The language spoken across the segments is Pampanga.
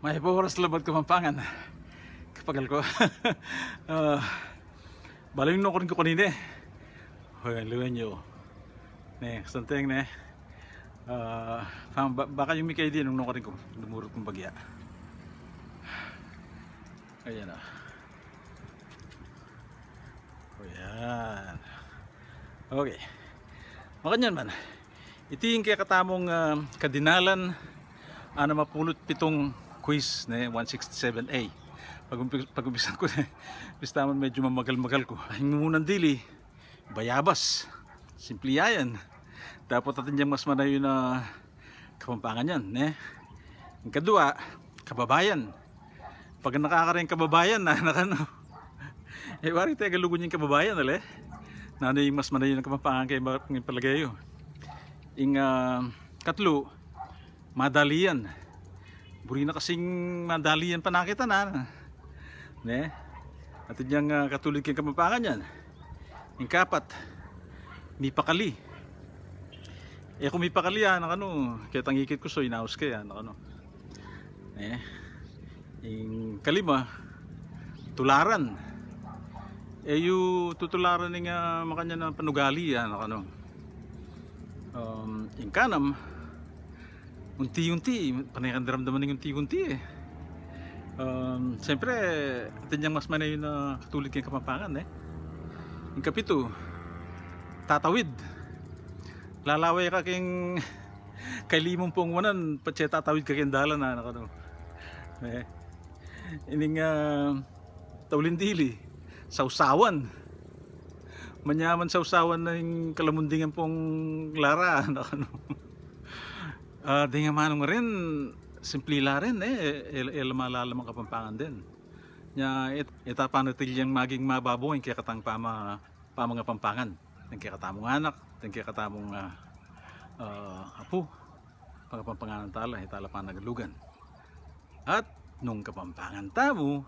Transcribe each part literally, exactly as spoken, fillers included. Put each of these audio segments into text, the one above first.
Mayap a oras, Labuad Kapampangan. Kapagal ku. Ah, bale, nung nukarin ku kanina e. Hoy, ang luwen yu. Ne, santeng ne. Ah, pa-, ba-, baka yung mikay di nung nukarin ku. Dumurut kung bagya. Ayan o. O, yan. Okay. Makanyan man. Iti ing kekatamung, ah, kadinalan anam a pulu't pitung quiz, ne, one sixty-seven A. Pag-umpi-, pag-umpisan ku, ne, bista man medyo mamagal-magal ku. Ing mumunang dili, bayabas. Simpli ya yan. Dapot atin yang mas manayun a Kapampangan yan, ne? Ing kadua, kababayan. Pag nakakareng kababayan na, nakanu. E, wari Tegalugan yang kababayan, ale? Nanu ing mas manayun a Kapampangan keng ma-, keng palage yu? Ing, ah, katlu, madalian. Buri na kasing madalian panakit na, ne? Atin yang, ah, katulid keng Kapampangan yan. Ing kapat, mipakali. E ku mipakali, ah, nakanu, ketang ikit ku, so inaus ke, ah, nakanu. E, ing kalima, tularan. E yu tutularan ing, ah, makanyan a panugali, ah, nakanu. Um, ing kanam, unti-unti, pane kang daramdaman ing unti-unti e. Um, siyempre, atin yang mas manayun a katulid keng Kapampangan, e. Ing kapitu, tatawid. Lalawe ka keng kaylimang pungwanan, patse tatawid ka keng dalan, ah, nakanu. E. Ining, ah, tauli dili, sawsawan. Manyaman sawsawan na ing kalamundingan pung lara, nakanu. Ah, deng amanung rin, simpli la rin, e, e, e la malalam a Kapampangan din. Nya, it-, ita panatili yang maging mababo ing kekatang pama-, pamangapampangan. Deng kekatamung anak, deng kekatamung, ah, ah, apu, pangapampanganan tala, e tala panagalugan. At nung Kapampangan tamu,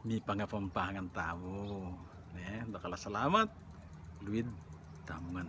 mipangapampangan tamu. Ne, dakal a salamat, luid tamu ngan.